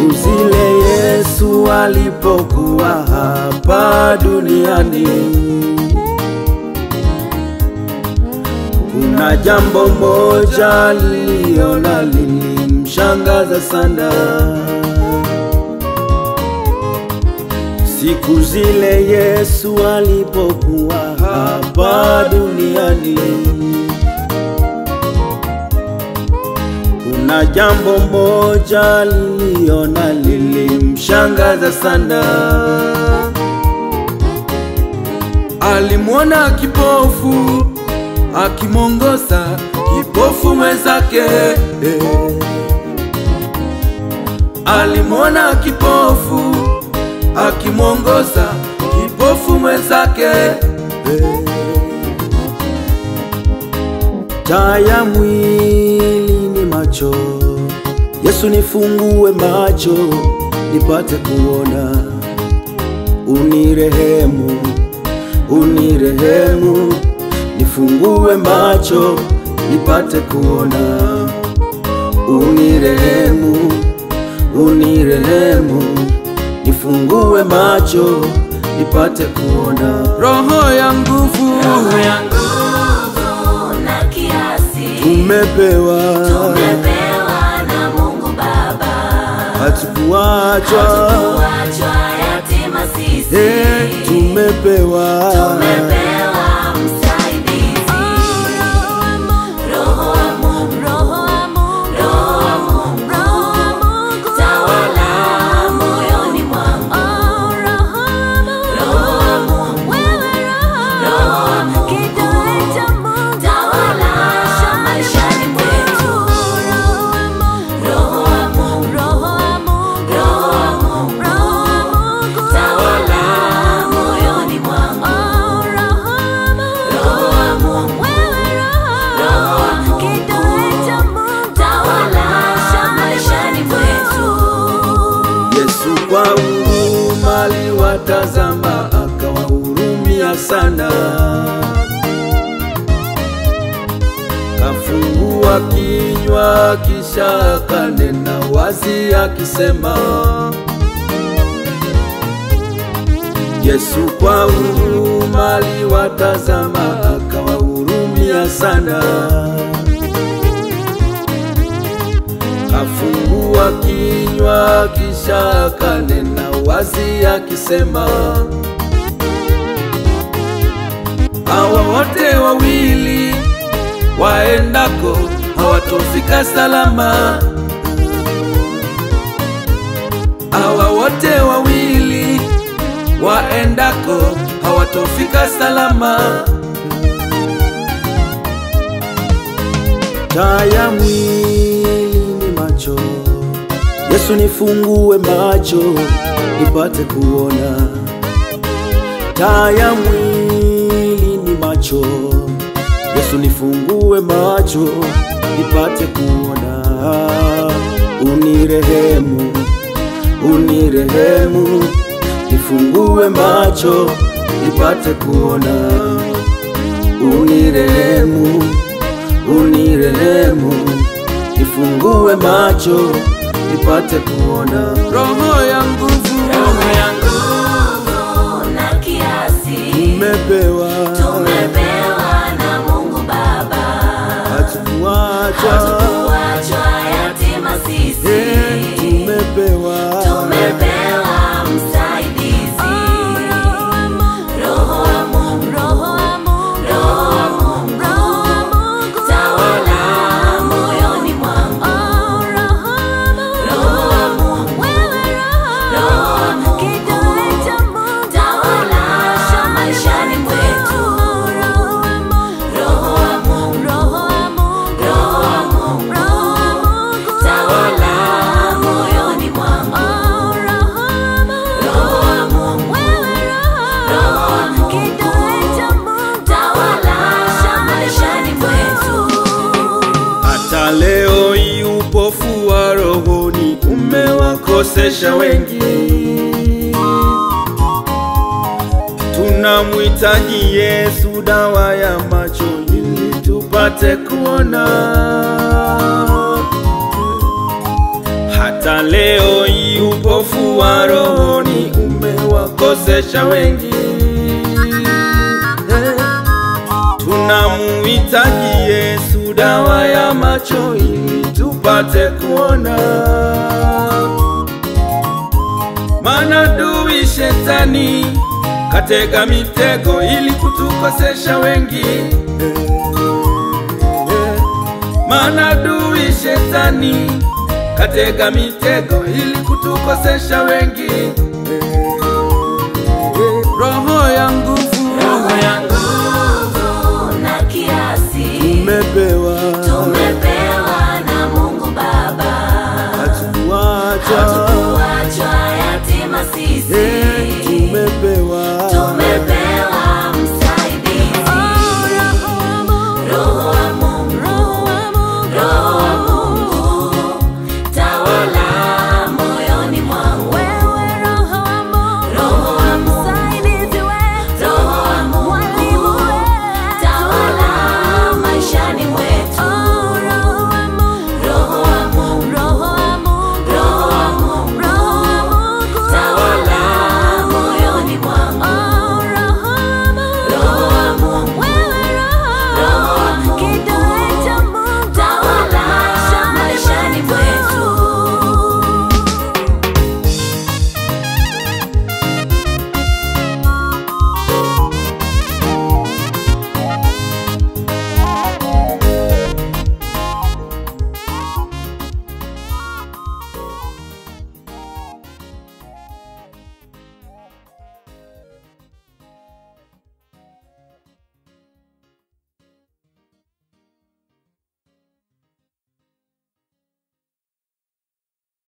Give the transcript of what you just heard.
Siku zile Yesu alipokuwa hapa duniani, kuna jambo moja aliliona lilimshangaza sana. Siku zile Yesu alipokuwa hapa duniani, kuna jambo moja aliliona lilimshangaza sana. Alimwona kipofu akimongoza kipofu mwenzake. Alimwona kipofu akimongoza kipofu mwenzake. Taa ya mwili ni macho, Yesu nifungue macho nipate kuona. Unirehemu, unirehemu, nifungue macho nipate kuona. Unirehemu, unirehemu, nifungue macho nipate kuona. Roho ya nguvu, roho ya nguvu na kiasi tumepewa, tumepewa na Mungu Baba, hatukuachwa, hatukuachwa yatima sisi. Tumepewa, tumepewa msaidizi, Roho wa Mungu, Roho wa Mungu, Roho wa Mungu, Roho wa Mungu, tawala moyoni mwangu. Roho wa Mungu, wewe Roho wa Mungu, kidole cha Mungu, tawala maishani mwetu. Roho wa Mungu, Roho wa Mungu, Roho wa Mungu, Roho wa Mungu, tawala moyoni mwangu. Roho wa Mungu, wewe Roho wa Mungu, kidole cha Mungu, tawala maishani mwetu. Yesu kwa huruma aliwatazama akawahurumia sana, kafungua kinywa kisha akanena wazi akisema. Yesu kwa huruma aliwatazama akawahurumia sana, kafungua kinywa kisha akanena wazi akisema. Hawa wote wawili waendako hawatofika salama. Hawa wote wawili waendako hawatofika salama. Taa ya mwili ni macho, Yesu nifungue macho nipate kuona. Taa ya mwili ni macho, Yesu nifungue macho nipate kuona. Unirehemu, unirehemu, nifungue macho nipate kuona. Unirehemu, unirehemu, nifungue macho nipate kuona. Roho ya nguvu, roho ya nguvu na kiasi tumepewa, tumepewa na Mungu Baba, hatukuachwa, hatukuachwa yatima sisi. Tumepewa, tumepewa msaidizi, Roho wa Mungu, Roho wa Mungu, Roho wa Mungu, Roho wa Mungu, tawala moyoni mwangu. Roho wa Mungu, wewe Roho wa Mungu, kidole cha Mungu, tawala maishani mwetu. Roho wa Mungu, Roho wa Mungu, Roho wa Mungu, Roho wa Mungu, tawala moyoni mwangu. Roho wa Mungu, wewe Roho wa Mungu, kidole cha Mungu, tawala maishani mwetu. Hata leo hii upofu wa rohoni umewakosesha wengi. Tunamhitaji Yesu, dawa ya macho ili tupate kuona. Hata leo hii Upofu wa rohoni umewakosesha wengi. Tunamuhitaji Yesu, dawa ya macho ili tupate kuona. Maana adui shetani katega mitego ili kutukosesha wengi. Maana adui shetani katega mitego ili kutukosesha wengi.